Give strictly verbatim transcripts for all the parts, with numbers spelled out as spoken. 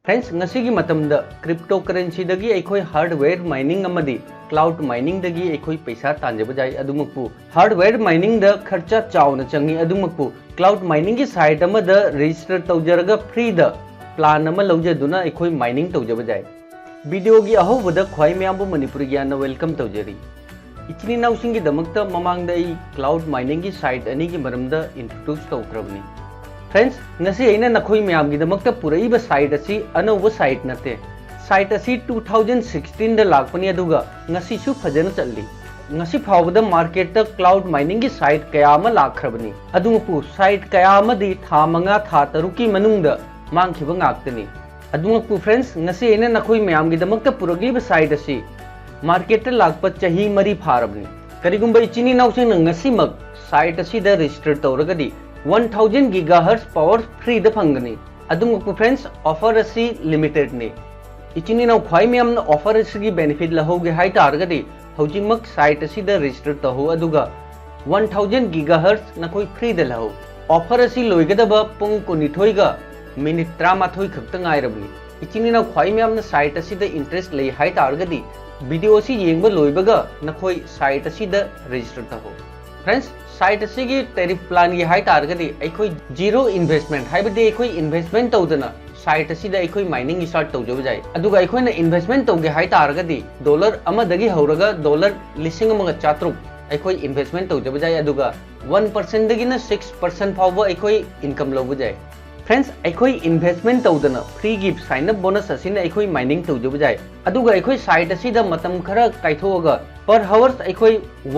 Friends, ꯉꯁꯤꯒꯤ ꯃꯇꯝꯗ cryptocurrencyꯗꯒꯤ ꯑꯩꯈꯣꯏ hardware mining ꯑꯃꯗꯤ cloud miningꯗꯒꯤ ꯑꯩꯈꯣꯏ ꯄꯩꯁꯥ ꯇꯥꯟꯖꯕ ꯌꯥꯏ꯫ ꯑꯗꯨꯃꯛꯄꯨ hardware miningꯗ ꯈꯔꯆ ꯆꯥꯎꯅ ꯆꯪꯏ꯫ ꯑꯗꯨꯃꯛꯄꯨ cloud miningꯒꯤ site ꯑꯃꯗ register ꯇꯧꯖꯔꯒ freeꯗ plan ꯑꯃ ꯂꯧꯖꯗꯨꯅ ꯑꯩꯈꯣꯏ mining ꯇꯧꯖꯕ ꯌꯥꯏ꯫ Videoꯒꯤ ꯑꯍꯧꯕꯗ ꯈ꯭ꯋꯥꯏ ꯃꯌꯥꯝꯕꯨ ꯃꯅꯤꯄꯨꯔꯤ ꯒ꯭ꯌꯥꯟꯅ welcome ꯇꯧꯖꯔꯤ꯫ ꯏꯆꯤꯟ ꯏꯅꯥꯎꯁꯤꯡꯒꯤꯗꯃꯛꯇ ꯃꯃꯥꯡꯗ ꯑꯩ cloud miningꯒꯤ site ꯑꯅꯤꯒꯤ ꯃꯔꯝꯗ introduce ꯇꯧꯈ꯭ꯔꯕꯅꯤ꯫ Friends, ꯉꯁꯤ ꯑꯩꯅ ꯅꯈꯣꯏ ꯃꯌꯥꯝꯒꯤꯗꯃꯛꯇ ꯄꯨꯔꯛꯏꯕ site ꯑꯁꯤ ꯑꯅꯧꯕ site ꯅꯠꯇꯦ꯫ Site ꯑꯁꯤ two thousand sixteenꯗ ꯂꯥꯛꯄꯅꯤ, ꯑꯗꯨꯒ ꯉꯁꯤꯁꯨ ꯐꯖꯅ ꯆꯠꯂꯤ꯫ ꯉꯁꯤ ꯐꯥꯎꯕꯗ marketꯇ cloud miningꯒꯤ site ꯀꯌꯥ ꯑꯃ ꯂꯥꯛꯈ꯭ꯔꯕꯅꯤ꯫ ꯑꯗꯨꯃꯛꯄꯨ site ꯀꯌꯥ ꯑꯃꯗꯤ ꯊꯥ ꯃꯉꯥ, ꯊꯥ ꯇꯔꯨꯛꯀꯤ ꯃꯅꯨꯡꯗ ꯃꯥꯡꯈꯤꯕ ꯉꯥꯛꯇꯅꯤ꯫ ꯑꯗꯨꯃꯛꯄꯨ friends, ꯉꯁꯤ ꯑꯩꯅ ꯅꯈꯣꯏ ꯃꯌꯥꯝꯒꯤꯗꯃꯛꯇ ꯄꯨꯔꯛꯂꯤꯕ site ꯑꯁꯤ marketꯇ ꯂꯥꯛꯄ ꯆꯍꯤ ꯃꯔꯤ ꯐꯥꯔꯕꯅꯤ꯫ ꯀꯔꯤꯒꯨꯝꯕ ꯏꯆꯤꯟ ꯏꯅꯥꯎꯁꯤꯡꯅ ꯉꯁꯤꯃꯛ site ꯑꯁꯤꯗ register ꯇꯧꯔꯒꯗꯤ one thousand gigahertz power freeꯗ ꯐꯪꯒꯅꯤ꯫ ꯑꯗꯨꯃꯛꯄꯨ friends, offer ꯑꯁꯤ limitedꯅꯤ꯫ ꯏꯆꯤꯟ ꯏꯅꯥꯎ ꯈ꯭ꯋꯥꯏ ꯃꯌꯥꯝꯅ offer ꯑꯁꯤꯒꯤ benefit ꯂꯧꯍꯧꯒꯦ ꯍꯥꯏ ꯇꯥꯔꯒꯗꯤ ꯍꯧꯖꯤꯛꯃꯛ site ꯑꯁꯤꯗ register ꯇꯧꯍꯧ, ꯑꯗꯨꯒ one thousand gigahertz ꯅꯈꯣꯏ freeꯗ ꯂꯧꯍꯧ꯫ Offer ꯑꯁꯤ ꯂꯣꯏꯒꯗꯕ ꯄꯨꯡ ꯀꯨꯟꯅꯤꯊꯣꯏꯒ minute ꯇꯔꯥꯃꯥꯊꯣꯏ ꯈꯛꯇ ꯉꯥꯏꯔꯕꯅꯤ꯫ ꯏꯆꯤꯟ ꯏꯅꯥꯎ ꯈ꯭ꯋꯥꯏ ꯃꯌꯥꯝꯅ site ꯑꯁꯤꯗ interest ꯂꯩ ꯍꯥꯏ ꯇꯥꯔꯒꯗꯤ video ꯑꯁꯤ ꯌꯦꯡꯕ ꯂꯣꯏꯕꯒ ꯅꯈꯣꯏ site ꯑꯁꯤꯗ register ꯇꯧꯍꯧ꯫ Friends, site ꯑꯁꯤꯒꯤ tariff planꯒꯤ ꯍꯥꯏ ꯇꯥꯔꯒꯗꯤ ꯑꯩꯈꯣꯏ zero investment, ꯍꯥꯏꯕꯗꯤ ꯑꯩꯈꯣꯏ investment ꯇꯧꯗꯅ site ꯑꯁꯤꯗ ꯑꯩꯈꯣꯏ mining start ꯇꯧꯖꯕ ꯌꯥꯏ꯫ ꯑꯗꯨꯒ ꯑꯩꯈꯣꯏꯅ investment ꯇꯧꯒꯦ ꯍꯥꯏ ꯇꯥꯔꯒꯗꯤ dollar ꯑꯃꯗꯒꯤ ꯍꯧꯔꯒ dollar ꯂꯤꯁꯤꯡ ꯑꯃꯒ ꯆꯥꯇ꯭ꯔꯨꯛ ꯑꯩꯈꯣꯏ investment ꯇꯧꯖꯕ ꯌꯥꯏ꯫ ꯑꯗꯨꯒ one percentꯗꯒꯤꯅ six percent ꯐꯥꯎꯕ ꯑꯩꯈꯣꯏ income ꯂꯧꯕ ꯌꯥꯏ꯫ Friends, ꯑꯩꯈꯣꯏ investment ꯇꯧꯗꯅ freeꯒꯤ sign up bonus ꯑꯁꯤꯅ ꯑꯩꯈꯣꯏ mining ꯇꯧꯖꯕ ꯌꯥꯏ꯫ ꯑꯗꯨꯒ ꯑꯩꯈꯣꯏ site ꯑꯁꯤꯗ ꯃꯇꯝ ꯈꯔ ꯀꯥꯏꯊꯣꯛꯑꯒ per hours ꯑꯩꯈꯣꯏ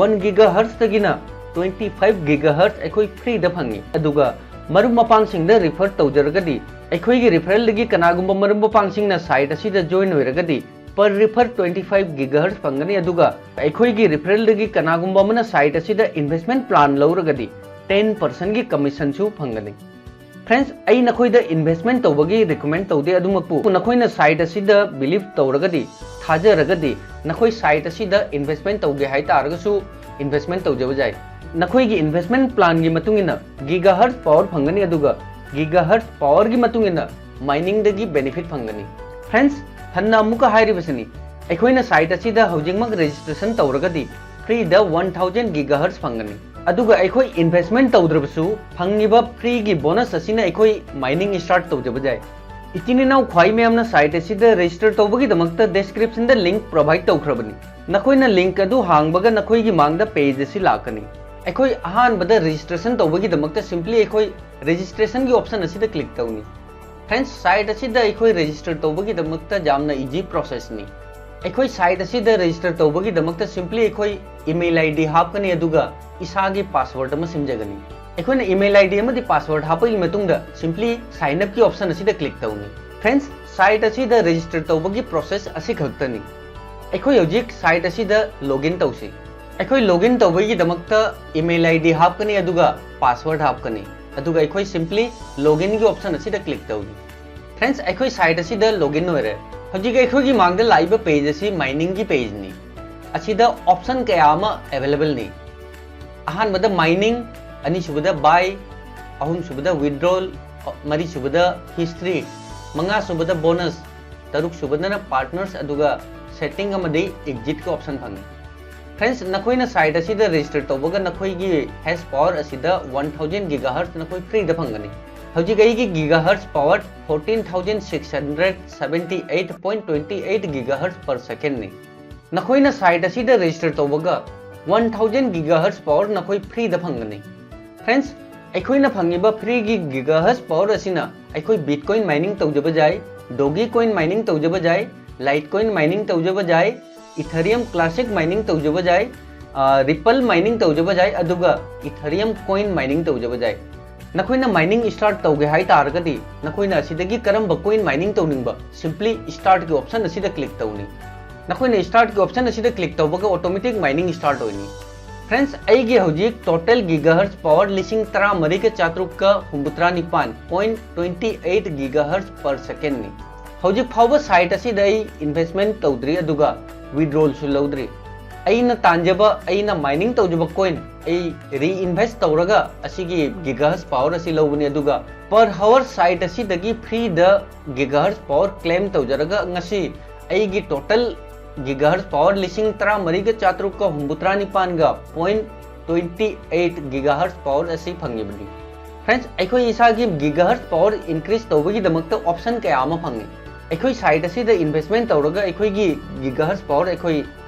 one gigahertzꯇꯒꯤꯅ twenty five gigahertz ꯑꯩꯈꯣꯏ freeꯗ ꯐꯪꯉꯤ꯫ ꯑꯗꯨꯒ ꯃꯔꯨꯞ ꯃꯄꯥꯡꯁꯤꯡꯗ refer ꯇꯧꯖꯔꯒꯗꯤ, ꯑꯩꯈꯣꯏꯒꯤ referralꯗꯒꯤ ꯀꯅꯥꯒꯨꯝꯕ ꯃꯔꯨꯞ ꯃꯄꯥꯡꯁꯤꯡꯅ site ꯑꯁꯤꯗ join ꯑꯣꯏꯔꯒꯗꯤ per refer twenty five gigahertz ꯐꯪꯒꯅꯤ꯫ ꯑꯗꯨꯒ ꯑꯩꯈꯣꯏꯒꯤ referralꯗꯒꯤ ꯀꯅꯥꯒꯨꯝꯕ ꯑꯃꯅ site ꯑꯁꯤꯗ investment plan ꯂꯧꯔꯒꯗꯤ ten percentꯒꯤ commissionꯁꯨ ꯐꯪꯒꯅꯤ꯫ Friends, ꯑꯩ ꯅꯈꯣꯏꯗ investment ꯇꯧꯕꯒꯤ recommend ꯇꯧꯗꯦ, ꯑꯗꯨꯃꯛꯄꯨ ꯅꯈꯣꯏꯅ site ꯑꯁꯤꯗ believe ꯇꯧꯔꯒꯗꯤ, ꯊꯥꯖꯔꯒꯗꯤ, ꯅꯈꯣꯏ site ꯑꯁꯤꯗ investment ꯇꯧꯒꯦ ꯍꯥꯏ ꯇꯥꯔꯒꯁꯨ investment ꯇꯧꯖꯕ ꯌꯥꯏ꯫ ꯅꯈꯣꯏꯒꯤ investment planꯒꯤ ꯃꯇꯨꯡ ꯏꯟꯅ gigahertz power ꯐꯪꯒꯅꯤ, ꯑꯗꯨꯒ gigahertz powerꯒꯤ ꯃꯇꯨꯡ ꯏꯟꯅ mining ꯗꯒꯤ benefit ꯐꯪꯒꯅꯤ꯫ Friends, ꯍꯟꯅ ꯑꯃꯨꯛꯀ ꯍꯥꯏꯔꯤꯕꯁꯤꯅꯤ, ꯑꯩꯈꯣꯏꯅ site ꯑꯁꯤꯗ ꯍꯧꯖꯤꯛꯃꯛ registration ꯇꯧꯔꯒꯗꯤ free ꯗ one thousand gigahertz ꯐꯪꯒꯅꯤ꯫ ꯑꯗꯨꯒ ꯑꯩꯈꯣꯏ investment ꯇꯧꯗ꯭ꯔꯕꯁꯨ ꯐꯪꯉꯤꯕ free ꯒꯤ bonus ꯑꯁꯤꯅ ꯑꯩꯈꯣꯏ mining start ꯇꯧꯖꯕ ꯌꯥꯏ꯫ ꯏꯆꯤꯟ ꯏꯅꯥꯎ ꯈ꯭ꯋꯥꯏ ꯃꯌꯥꯝꯅ site ꯑꯁꯤꯗ register ꯇꯧꯕꯒꯤꯗꯃꯛꯇ description ꯗ link provide ꯇꯧꯈ꯭ꯔꯕꯅꯤ꯫ ꯅꯈꯣꯏꯅ link ꯑꯗꯨ ꯍꯥꯡꯕꯒ ꯅꯈꯣꯏꯒꯤ ꯃꯥꯡꯗ page ꯑꯁꯤ ꯂꯥꯛꯀꯅꯤ꯫ ꯑꯩꯈꯣꯏ ꯑꯍꯥꯟꯕꯗ registration ꯇꯧꯕꯒꯤꯗꯃꯛꯇ simply ꯑꯩꯈꯣꯏ registration ꯒꯤ option ꯑꯁꯤꯗ click ꯇꯧꯅꯤ꯫ Friends, site ꯑꯁꯤꯗ ꯑꯩꯈꯣꯏ register ꯇꯧꯕꯒꯤꯗꯃꯛꯇ ꯌꯥꯝꯅ easy process ꯅꯤ꯫ ꯑꯩꯈꯣꯏ site ꯑꯁꯤꯗ register ꯇꯧꯕꯒꯤꯗꯃꯛꯇ simply ꯑꯩꯈꯣꯏ email ID ꯍꯥꯞꯀꯅꯤ, ꯑꯗꯨꯒ ꯏꯁꯥꯒꯤ password ꯑꯃ ꯁꯦꯝꯖꯒꯅꯤ꯫ ꯑꯩꯈꯣꯏꯅ email ID ꯑꯃꯗꯤ password ꯍꯥꯞꯄꯒꯤ ꯃꯇꯨꯡꯗ simply sign up ꯀꯤ option ꯑꯁꯤꯗ click ꯇꯧꯅꯤ꯫ Friends, site ꯑꯁꯤꯗ register ꯇꯧꯕꯒꯤ process ꯑꯁꯤꯈꯛꯇꯅꯤ꯫ ꯑꯩꯈꯣꯏ ꯍꯧꯖꯤꯛ site ꯑꯁꯤꯗ login ꯇꯧꯁꯤ꯫ ꯑꯩꯈꯣꯏ login ꯇꯧꯕꯒꯤꯗꯃꯛꯇ email ID ꯍꯥꯞꯀꯅꯤ, ꯑꯗꯨꯒ password ꯍꯥꯞꯀꯅꯤ, ꯑꯗꯨꯒ ꯑꯩꯈꯣꯏ simply login ꯒꯤ option ꯑꯁꯤꯗ click ꯇꯧꯅꯤ꯫ Friends, ꯑꯩꯈꯣꯏ site ꯑꯁꯤꯗ login ꯑꯣꯏꯔꯦ꯫ ꯍꯧꯖꯤꯛ ꯑꯩꯈꯣꯏꯒꯤ ꯃꯥꯡꯗ ꯂꯥꯛꯏꯕ page ꯑꯁꯤ mining ꯒꯤ page ꯅꯤ꯫ ꯑꯁꯤꯗ option ꯀꯌꯥ ꯑꯃ available ꯅꯤ꯫ ꯑꯍꯥꯟꯕꯗ mining, ꯑꯅꯤꯁꯨꯕꯗ buy, ꯑꯍꯨꯝꯁꯨꯕꯗ withdrawal, ꯃꯔꯤꯁꯨꯕꯗ history, ꯃꯉꯥꯁꯨꯕꯗ bonus, ꯇꯔꯨꯛꯁꯨꯕꯗꯅ partners, ꯑꯗꯨꯒ setting ꯑꯃꯗꯤ exit ꯀꯤ option ꯐꯪꯉꯤ꯫ Friends, ꯅꯈꯣꯏꯅ site ꯑꯁꯤꯗ register ꯇꯧꯕꯒ ꯅꯈꯣꯏꯒꯤ hash power ꯑꯁꯤꯗ one thousand gigahertz ꯅꯈꯣꯏ free ꯗ ꯐꯪꯒꯅꯤ꯫ ꯍꯧꯖꯤꯛ ꯑꯩꯒꯤ gigahertz power fourteen thousand six hundred seventy eight point twenty eight gigahertz per second ꯅꯤ꯫ ꯅꯈꯣꯏꯅ site ꯑꯁꯤꯗ register ꯇꯧꯕꯒ one thousand gigahertz power ꯅꯈꯣꯏ free ꯗ ꯐꯪꯒꯅꯤ꯫ Friends, ꯑꯩꯈꯣꯏꯅ ꯐꯪꯉꯤꯕ free ꯒꯤ gigahertz power ꯑꯁꯤꯅ ꯑꯩꯈꯣꯏ Bitcoin mining ꯇꯧꯖꯕ ꯌꯥꯏ, Dogecoin mining ꯇꯧꯖꯕ ꯌꯥꯏ, Litecoin mining ꯇꯧꯖꯕ ꯌꯥꯏ, Ethereum Classic mining ꯇꯧꯖꯕ ꯌꯥꯏ, ꯑ, Ripple mining ꯇꯧꯖꯕ ꯌꯥꯏ, ꯑꯗꯨꯒ Ethereum coin mining ꯇꯧꯖꯕ ꯌꯥꯏ꯫ ꯅꯈꯣꯏꯅ mining start ꯇꯧꯒꯦ ꯍꯥꯏ ꯇꯥꯔꯒꯗꯤ, ꯅꯈꯣꯏꯅ ꯑꯁꯤꯗꯒꯤ ꯀꯔꯝꯕ coin mining ꯇꯧꯅꯤꯡꯕ, simply start ꯀꯤ option ꯑꯁꯤꯗ click ꯇꯧꯅꯤ꯫ ꯅꯈꯣꯏꯅ start ꯀꯤ option ꯑꯁꯤꯗ click ꯇꯧꯕꯒ automatic mining start ꯑꯣꯏꯅꯤ꯫ Friends, ꯑꯩꯒꯤ ꯍꯧꯖꯤꯛ total gigahertz power ꯂꯤꯁꯤꯡ ꯇꯔꯥꯃꯔꯤꯒ ꯆꯥꯇ꯭ꯔꯨꯛꯀ ꯍꯨꯝꯐꯨꯇꯔꯥ ꯅꯤꯄꯥꯟ point twenty eight gigahertz per second ꯅꯤ꯫ ꯍꯧꯖꯤꯛ ꯐꯥꯎꯕ site ꯑꯁꯤꯗ ꯑꯩ investment ꯇꯧꯗ꯭ꯔꯤ, ꯑꯗꯨꯒ withdrawal ꯁꯨ ꯂꯧꯗ꯭ꯔꯤ꯫ ꯑꯩꯅ ꯇꯥꯟꯖꯕ, ꯑꯩꯅ mining ꯇꯧꯖꯕ coin ꯑꯩ reinvest ꯇꯧꯔꯒ ꯑꯁꯤꯒꯤ gigahertz power ꯑꯁꯤ ꯂꯧꯕꯅꯤ, ꯑꯗꯨꯒ Per hour site ꯑꯁꯤꯗꯒꯤ free ꯗ gigahertz power claim ꯇꯧꯖꯔꯒ ꯉꯁꯤ ꯑꯩꯒꯤ total gigahertz power ꯂꯤꯁꯤꯡ ꯇꯔꯥꯃꯔꯤꯒ ꯆꯥꯇ꯭ꯔꯨꯛꯀ ꯍꯨꯝꯐꯨꯇꯔꯥ ꯅꯤꯄꯥꯟꯒ point twenty eight gigahertz power ꯑꯁꯤ ꯐꯪꯉꯤꯕꯅꯤ꯫ Friends, ꯑꯩꯈꯣꯏ ꯏꯁꯥꯒꯤ gigahertz power increase ꯇꯧꯕꯒꯤꯗꯃꯛꯇ option ꯀꯌꯥ ꯑꯃ ꯐꯪꯉꯤ꯫ ꯑꯩꯈꯣꯏ site ꯑꯁꯤꯗ investment ꯇꯧꯔꯒ ꯑꯩꯈꯣꯏꯒꯤ gigahertz power ꯑꯩꯈꯣꯏ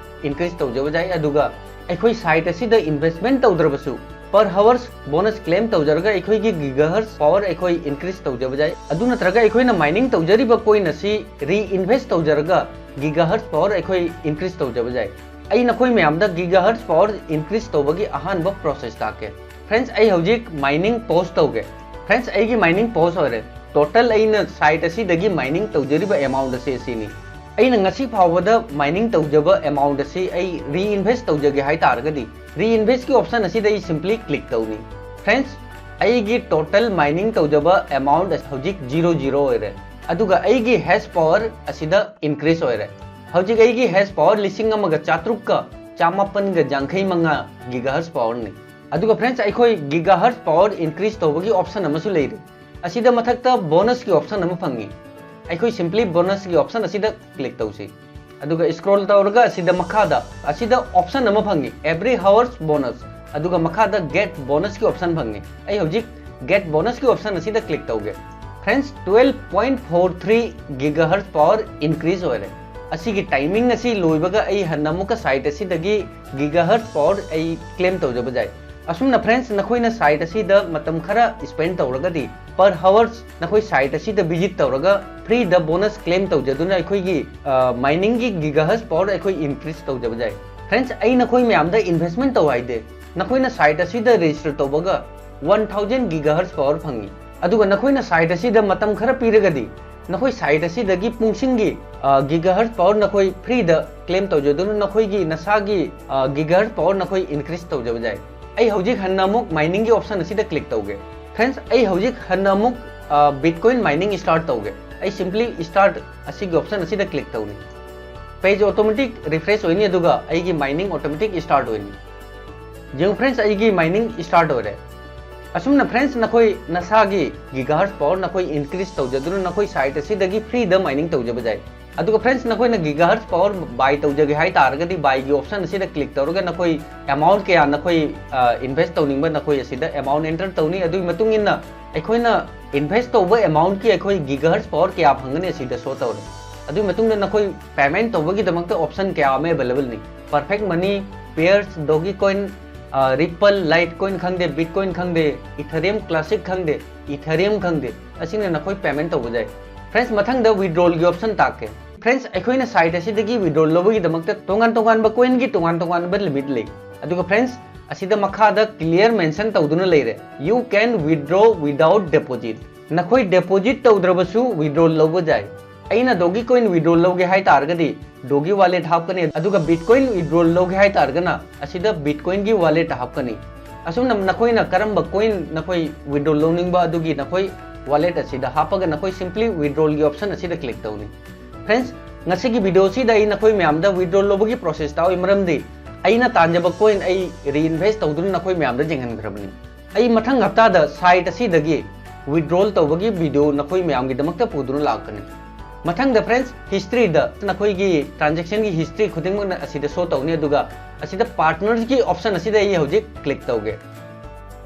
increase ꯇꯧꯖꯕ ꯌꯥꯏ꯫ ꯑꯗꯨꯒ ꯑꯩꯈꯣꯏ site ꯑꯁꯤꯗ investment ꯇꯧꯗ꯭ꯔꯕꯁꯨ per hours bonus claim ꯇꯧꯖꯔꯒ ꯑꯩꯈꯣꯏꯒꯤ gigahertz power ꯑꯩꯈꯣꯏ increase ꯇꯧꯖꯕ ꯌꯥꯏ꯫ ꯑꯗꯨ ꯅꯠꯇ꯭ꯔꯒ ꯑꯩꯈꯣꯏꯅ mining ꯇꯧꯖꯔꯤꯕ coin ꯑꯁꯤ reinvest ꯇꯧꯖꯔꯒ gigahertz power ꯑꯩꯈꯣꯏ increase ꯇꯧꯖꯕ ꯌꯥꯏ꯫ ꯑꯩ ꯅꯈꯣꯏ ꯃꯌꯥꯝꯗ gigahertz power increase ꯇꯧꯕꯒꯤ ꯑꯍꯥꯟꯕ process ꯇꯥꯛꯀꯦ꯫ Friends, ꯑꯩ ꯍꯧꯖꯤꯛ mining pause ꯇꯧꯒꯦ꯫ Friends, ꯑꯩꯒꯤ mining pause ꯑꯣꯏꯔꯦ꯫ Total ꯑꯩꯅ site ꯑꯁꯤꯗꯒꯤ mining ꯇꯧꯖꯔꯤꯕ amount ꯑꯁꯤ ꯑꯁꯤꯅꯤ꯫ ꯑꯩꯅ ꯉꯁꯤ ꯐꯥꯎꯕꯗ mining ꯇꯧꯖꯕ amount ꯑꯁꯤ ꯑꯩ reinvest ꯇꯧꯖꯒꯦ ꯍꯥꯏ ꯇꯥꯔꯒꯗꯤ, reinvest ꯀꯤ option ꯑꯁꯤꯗ ꯑꯩ simply click ꯇꯧꯅꯤ꯫ Friends, ꯑꯩꯒꯤ total mining ꯇꯧꯖꯕ amount ꯍꯧꯖꯤꯛ zero zero ꯑꯣꯏꯔꯦ꯫ ꯑꯗꯨꯒ ꯑꯩꯒꯤ hash power ꯑꯁꯤꯗ increase ꯑꯣꯏꯔꯦ꯫ ꯍꯧꯖꯤꯛ ꯑꯩꯒꯤ hash power ꯂꯤꯁꯤꯡ ꯑꯃꯒ ꯆꯥꯇ꯭ꯔꯨꯛꯀ ꯆꯥꯃꯥꯄꯟꯒ ꯌꯥꯡꯈꯩ ꯃꯉꯥ gigahertz power ꯅꯤ꯫ ꯑꯗꯨꯒ friends, ꯑꯩꯈꯣꯏ gigahertz power increase ꯇꯧꯕꯒꯤ option ꯑꯃꯁꯨ ꯂꯩꯔꯦ꯫ ꯑꯁꯤꯗ ꯃꯊꯛꯇ bonus ꯀꯤ option ꯑꯃ ꯐꯪꯉꯤ꯫ ꯑꯩꯈꯣꯏ simply bonus ꯀꯤ option ꯑꯁꯤꯗ click ꯇꯧꯁꯤ꯫ ꯑꯗꯨꯒ scroll ꯇꯧꯔꯒ ꯑꯁꯤꯗ ꯃꯈꯥꯗ ꯑꯁꯤꯗ option ꯑꯃ ꯐꯪꯉꯤ, every hours bonus꯫ ꯑꯗꯨꯒ ꯃꯈꯥꯗ get bonus ꯀꯤ option ꯐꯪꯉꯤ꯫ ꯑꯩ ꯍꯧꯖꯤꯛ get bonus ꯀꯤ option ꯑꯁꯤꯗ click ꯇꯧꯒꯦ꯫ Friends, twelve point four three gigahertz power increase ꯑꯣꯏꯔꯦ꯫ ꯑꯁꯤꯒꯤ timing ꯑꯁꯤ ꯂꯣꯏꯕꯒ ꯑꯩ ꯍꯟꯅ ꯑꯃꯨꯛꯀ site ꯑꯁꯤꯗꯒꯤ gigahertz power ꯑꯩ claim ꯇꯧꯖꯕ ꯌꯥꯏ꯫ ꯑꯁꯨꯝꯅ friends, ꯅꯈꯣꯏꯅ site ꯑꯁꯤꯗ ꯃꯇꯝ ꯈꯔ spend ꯇꯧꯔꯒꯗꯤ, per hours ꯅꯈꯣꯏ site ꯑꯁꯤꯗ visit ꯇꯧꯔꯒ free ꯗ bonus claim ꯇꯧꯖꯗꯨꯅ ꯑꯩꯈꯣꯏꯒꯤ, ꯑ, mining ꯒꯤ gigahertz power ꯑꯩꯈꯣꯏ increase ꯇꯧꯖꯕ ꯌꯥꯏ꯫ Friends, ꯑꯩ ꯅꯈꯣꯏ ꯃꯌꯥꯝꯗ investment ꯇꯧ ꯍꯥꯏꯗꯦ꯫ ꯅꯈꯣꯏꯅ site ꯑꯁꯤꯗ register ꯇꯧꯕꯒ one thousand gigahertz power ꯐꯪꯉꯤ꯫ ꯑꯗꯨꯒ ꯅꯈꯣꯏꯅ site ꯑꯁꯤꯗ ꯃꯇꯝ ꯈꯔ ꯄꯤꯔꯒꯗꯤ, ꯅꯈꯣꯏ site ꯑꯁꯤꯗꯒꯤ ꯄꯨꯡꯁꯤꯡꯒꯤ, ꯑ, gigahertz power ꯅꯈꯣꯏ free ꯗ claim ꯇꯧꯖꯗꯨꯅ ꯅꯈꯣꯏꯒꯤ ꯅꯁꯥꯒꯤ, ꯑ, gigahertz power ꯅꯈꯣꯏ increase ꯇꯧꯖꯕ ꯌꯥꯏ꯫ ꯑꯩ ꯍꯧꯖꯤꯛ ꯍꯟꯅ ꯑꯃꯨꯛ mining ꯒꯤ option ꯑꯁꯤꯗ click ꯇꯧꯒꯦ꯫ Friends, ꯑꯩ ꯍꯧꯖꯤꯛ ꯍꯟꯅ ꯑꯃꯨꯛ, ꯑ, Bitcoin mining start ꯇꯧꯒꯦ꯫ ꯑꯩ simply start ꯑꯁꯤꯒꯤ option ꯑꯁꯤꯗ click ꯇꯧꯅꯤ꯫ Page automatic refresh ꯑꯣꯏꯅꯤ, ꯑꯗꯨꯒ ꯑꯩꯒꯤ mining automatic start ꯑꯣꯏꯅꯤ꯫ ꯌꯦꯡꯉꯨ friends, ꯑꯩꯒꯤ mining start ꯑꯣꯏꯔꯦ꯫ ꯑꯁꯨꯝꯅ friends, ꯅꯈꯣꯏ ꯅꯁꯥꯒꯤ gigahertz power ꯅꯈꯣꯏ increase ꯇꯧꯖꯗꯨꯅ ꯅꯈꯣꯏ site ꯑꯁꯤꯗꯒꯤ free ꯗ mining ꯇꯧꯖꯕ ꯌꯥꯏ꯫ ꯑꯗꯨꯒ friends, ꯅꯈꯣꯏꯅ gigahertz power buy ꯇꯧꯖꯒꯦ ꯍꯥꯏ ꯇꯥꯔꯒꯗꯤ, buy ꯒꯤ option ꯑꯁꯤꯗ click ꯇꯧꯔꯒ ꯅꯈꯣꯏ amount ꯀꯌꯥ ꯅꯈꯣꯏ invest ꯇꯧꯅꯤꯡꯕ ꯅꯈꯣꯏ ꯑꯁꯤꯗ amount enter ꯇꯧꯅꯤ꯫ ꯑꯗꯨꯒꯤ ꯃꯇꯨꯡ ꯏꯟꯅ ꯑꯩꯈꯣꯏꯅ invest ꯇꯧꯕ amount ꯀꯤ ꯑꯩꯈꯣꯏ gigahertz power ꯀꯌꯥ ꯐꯪꯒꯅꯤ ꯑꯁꯤꯗ show ꯇꯧꯔꯦ꯫ ꯑꯗꯨꯒꯤ ꯃꯇꯨꯡꯗ ꯅꯈꯣꯏ payment ꯇꯧꯕꯒꯤꯗꯃꯛꯇ option ꯀꯌꯥ ꯑꯃ available ꯅꯤ꯫ Perfect Money, Pairs, Dogecoin, Ripple, Litecoin ꯈꯪꯗꯦ, Bitcoin ꯈꯪꯗꯦ, Ethereum Classic ꯈꯪꯗꯦ, Ethereum ꯈꯪꯗꯦ, ꯑꯁꯤꯅ ꯅꯈꯣꯏ payment ꯇꯧꯕ ꯌꯥꯏ꯫ Friends, ꯃꯊꯪꯗ withdrawal ꯒꯤ option ꯇꯥꯛꯀꯦ꯫ Friends, ꯑꯩꯈꯣꯏꯅ site ꯑꯁꯤꯗꯒꯤ withdrawal ꯂꯧꯕꯒꯤꯗꯃꯛꯇ ꯇꯣꯉꯥꯟ ꯇꯣꯉꯥꯟꯕ coin ꯒꯤ ꯇꯣꯉꯥꯟ ꯇꯣꯉꯥꯟꯕ limit ꯂꯩ꯫ ꯑꯗꯨꯒ friends, ꯑꯁꯤꯗ ꯃꯈꯥꯗ clear mention ꯇꯧꯗꯨꯅ ꯂꯩꯔꯦ, "You can withdraw without deposit"꯫ ꯅꯈꯣꯏ deposit ꯇꯧꯗ꯭ꯔꯕꯁꯨ withdrawal ꯂꯧꯕ ꯌꯥꯏ꯫ ꯑꯩꯅ Dogecoin withdrawal ꯂꯧꯒꯦ ꯍꯥꯏ ꯇꯥꯔꯒꯗꯤ Doge wallet ꯍꯥꯞꯀꯅꯤ, ꯑꯗꯨꯒ Bitcoin withdrawal ꯂꯧꯒꯦ ꯍꯥꯏ ꯇꯥꯔꯒꯅ ꯑꯁꯤꯗ Bitcoin ꯒꯤ wallet ꯍꯥꯞꯀꯅꯤ꯫ ꯑꯁꯨꯝꯅ ꯅꯈꯣꯏꯅ ꯀꯔꯝꯕ coin ꯅꯈꯣꯏ withdrawal ꯂꯧꯅꯤꯡꯕ ꯑꯗꯨꯒꯤ ꯅꯈꯣꯏ wallet ꯑꯁꯤꯗ ꯍꯥꯞꯄꯒ ꯅꯈꯣꯏ simply withdrawal ꯒꯤ option ꯑꯁꯤꯗ click ꯇꯧꯅꯤ꯫ Friends, ꯉꯁꯤꯒꯤ video ꯑꯁꯤꯗ ꯑꯩ ꯅꯈꯣꯏ ꯃꯌꯥꯝꯗ withdrawal ꯂꯧꯕꯒꯤ process ꯇꯥꯛꯏ, ꯃꯔꯝꯗꯤ ꯑꯩꯅ ꯇꯥꯟꯖꯕ coin ꯑꯩ reinvest ꯇꯧꯗꯨꯅ ꯅꯈꯣꯏ ꯃꯌꯥꯝꯗ ꯌꯦꯡꯍꯟꯈ꯭ꯔꯕꯅꯤ꯫ ꯑꯩ ꯃꯊꯪ ꯍꯞꯇꯥꯗ site ꯑꯁꯤꯗꯒꯤ withdrawal ꯇꯧꯕꯒꯤ video ꯅꯈꯣꯏ ꯃꯌꯥꯝꯒꯤꯗꯃꯛꯇ ꯄꯨꯗꯨꯅ ꯂꯥꯛꯀꯅꯤ꯫ ꯃꯊꯪꯗ friends, history ꯗ ꯅꯈꯣꯏꯒꯤ transaction ꯒꯤ history ꯈꯨꯗꯤꯡꯃꯛꯅ ꯑꯁꯤꯗ show ꯇꯧꯅꯤ, ꯑꯗꯨꯒ ꯑꯁꯤꯗ partners ꯒꯤ option ꯑꯁꯤꯗ ꯑꯩ ꯍꯧꯖꯤꯛ click ꯇꯧꯒꯦ꯫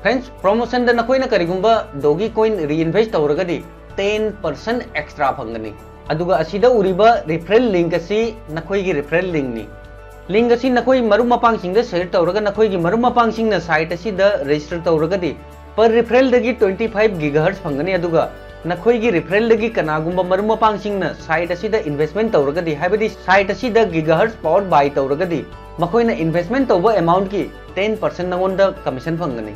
Friends, promotion ꯗ ꯅꯈꯣꯏꯅ ꯀꯔꯤꯒꯨꯝꯕ Dogecoin reinvest ꯇꯧꯔꯒꯗꯤ ten percent extra ꯐꯪꯒꯅꯤ꯫ ꯑꯗꯨꯒ ꯑꯁꯤꯗ ꯎꯔꯤꯕ referral link ꯑꯁꯤ ꯅꯈꯣꯏꯒꯤ referral link ꯅꯤ꯫ Link ꯑꯁꯤ ꯅꯈꯣꯏ ꯃꯔꯨꯞ ꯃꯄꯥꯡꯁꯤꯡꯗ share ꯇꯧꯔꯒ ꯅꯈꯣꯏꯒꯤ ꯃꯔꯨꯞ ꯃꯄꯥꯡꯁꯤꯡꯅ site ꯑꯁꯤꯗ register ꯇꯧꯔꯒꯗꯤ per referral ꯗꯒꯤ twenty five gigahertz ꯐꯪꯒꯅꯤ꯫ ꯑꯗꯨꯒ ꯅꯈꯣꯏꯒꯤ referral ꯗꯒꯤ ꯀꯅꯥꯒꯨꯝꯕ ꯃꯔꯨꯞ ꯃꯄꯥꯡꯁꯤꯡꯅ site ꯑꯁꯤꯗ investment ꯇꯧꯔꯒꯗꯤ, ꯍꯥꯏꯕꯗꯤ site ꯑꯁꯤꯗ gigahertz power buy ꯇꯧꯔꯒꯗꯤ, ꯃꯈꯣꯏꯅ investment ꯇꯧꯕ amount ꯀꯤ ten percent ꯅꯉꯣꯟꯗ commission ꯐꯪꯒꯅꯤ꯫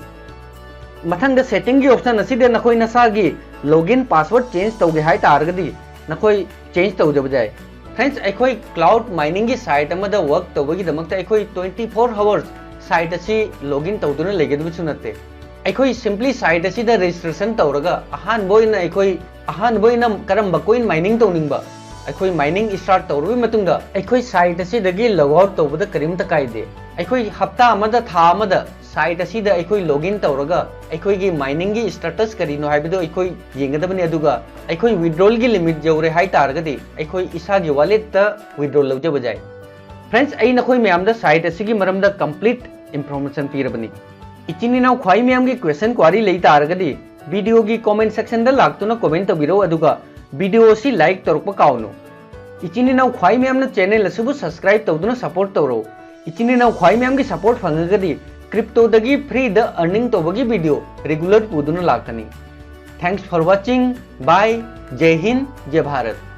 ꯃꯊꯪꯗ setting ꯒꯤ option ꯑꯁꯤꯗ ꯅꯈꯣꯏ ꯅꯁꯥꯒꯤ login password change ꯇꯧꯒꯦ ꯍꯥꯏ ꯇꯥꯔꯒꯗꯤ ꯅꯈꯣꯏ change ꯇꯧꯖꯕ ꯌꯥꯏ꯫ Friends, ꯑꯩꯈꯣꯏ cloud mining ꯒꯤ site ꯑꯃꯗ work ꯇꯧꯕꯒꯤꯗꯃꯛꯇ ꯑꯩꯈꯣꯏ twenty four hours site ꯑꯁꯤ login ꯇꯧꯗꯨꯅ ꯂꯩꯒꯗꯕꯁꯨ ꯅꯠꯇꯦ꯫ ꯑꯩꯈꯣꯏ simply site ꯑꯁꯤꯗ registration ꯇꯧꯔꯒ ꯑꯍꯥꯟꯕ ꯑꯣꯏꯅ ꯑꯩꯈꯣꯏ, ꯑꯍꯥꯟꯕ ꯑꯣꯏꯅ ꯀꯔꯝꯕ coin mining ꯇꯧꯅꯤꯡꯕ, ꯑꯩꯈꯣꯏ mining start ꯇꯧꯔꯕ ꯃꯇꯨꯡꯗ ꯑꯩꯈꯣꯏ site ꯑꯁꯤꯗꯒꯤ log out ꯇꯧꯕꯗ ꯀꯔꯤꯝꯇ ꯀꯥꯏꯗꯦ꯫ ꯑꯩꯈꯣꯏ ꯍꯞꯇꯥ ꯑꯃꯗ, ꯊꯥ ꯑꯃꯗ Site ꯑꯁꯤꯗ ꯑꯩꯈꯣꯏ login ꯇꯧꯔꯒ ꯑꯩꯈꯣꯏꯒꯤ miningꯒꯤ status ꯀꯔꯤꯅꯣ ꯍꯥꯏꯕꯗꯨ ꯑꯩꯈꯣꯏ ꯌꯦꯡꯒꯗꯕꯅꯤ꯫ ꯑꯗꯨꯒ ꯑꯩꯈꯣꯏ withdrawalꯒꯤ limit ꯌꯧꯔꯦ ꯍꯥꯏ ꯇꯥꯔꯒꯗꯤ ꯑꯩꯈꯣꯏ ꯏꯁꯥꯒꯤ walletꯇ withdraw ꯂꯧꯖꯕ ꯌꯥꯏ꯫ Friends, ꯑꯩ ꯅꯈꯣꯏ ꯃꯌꯥꯝꯗ site ꯑꯁꯤꯒꯤ ꯃꯔꯝꯗ complete information ꯄꯤꯔꯕꯅꯤ꯫ ꯏꯆꯤꯟ ꯏꯅꯥꯎ ꯈ꯭ꯋꯥꯏ ꯃꯌꯥꯝꯒꯤ question query ꯂꯩ ꯇꯥꯔꯒꯗꯤ videoꯒꯤ comment sectionꯗ ꯂꯥꯛꯇꯨꯅ comment ꯇꯧꯕꯤꯔꯛꯎ, ꯑꯗꯨꯒ video ꯑꯁꯤ like ꯇꯧꯔꯛꯄ ꯀꯥꯎꯅꯨ꯫ ꯏꯆꯤꯟ ꯏꯅꯥꯎ ꯈ꯭ꯋꯥꯏ ꯃꯌꯥꯝꯅ channel ꯑꯁꯤꯕꯨ subscribe ꯇꯧꯗꯨꯅ support ꯇꯧꯔꯣ꯫ ꯏꯆꯤꯟ ꯏꯅꯥꯎ ꯈ꯭ꯋꯥꯏ ꯃꯌꯥꯝꯒꯤ support ꯐꯪꯉꯒꯗꯤ cryptoꯗꯒꯤ freeꯗ earning ꯇꯧꯕꯒꯤ video regular ꯄꯨꯗꯨꯅ ꯂꯥꯛꯀꯅꯤ꯫ Thanks for watching. Bye. ꯖꯩ Hind, ꯖꯩ Bharat.